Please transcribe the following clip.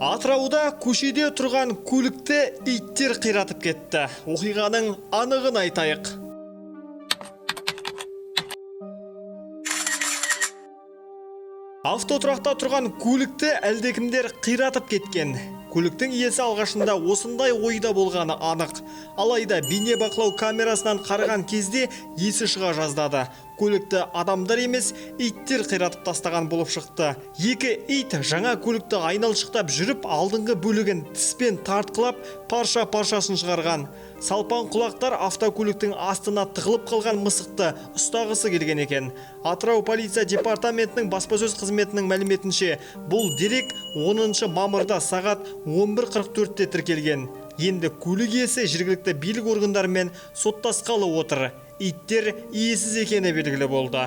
Атырауда көшеде тұрған көлікті иттер қиратып кетті. Оқиғаның анығын айтайық. Автотұрақта тұрған көлікті әлдекімдер қиратып кеткен. Көліктің иесі алғашында осындай ойда болғаны анық. Алайда бейнебақылау камерасынан қараған кезде есі шыға жаздады. Көлікті адамдар емес, иттер қиратып тастаған болып шықты. Екі ит жаңа көлікті айналшықтап жүріп, алдыңғы бөлігін тіспен тартқылап, парша-паршасын шығарған. Салпаң құлақтар автокөліктің астына тығылып қалған мысықты ұстағысы келген екен. Атырау полиция департаментінің баспасөз қызметінің мәліметінше, бұл дерек 10 мамырда сағат 11:44-те тіркелген. Енді көлік иесі жергілікті билік органдарымен соттасқалы отыр. Иттер иесіз екені белгілі болды.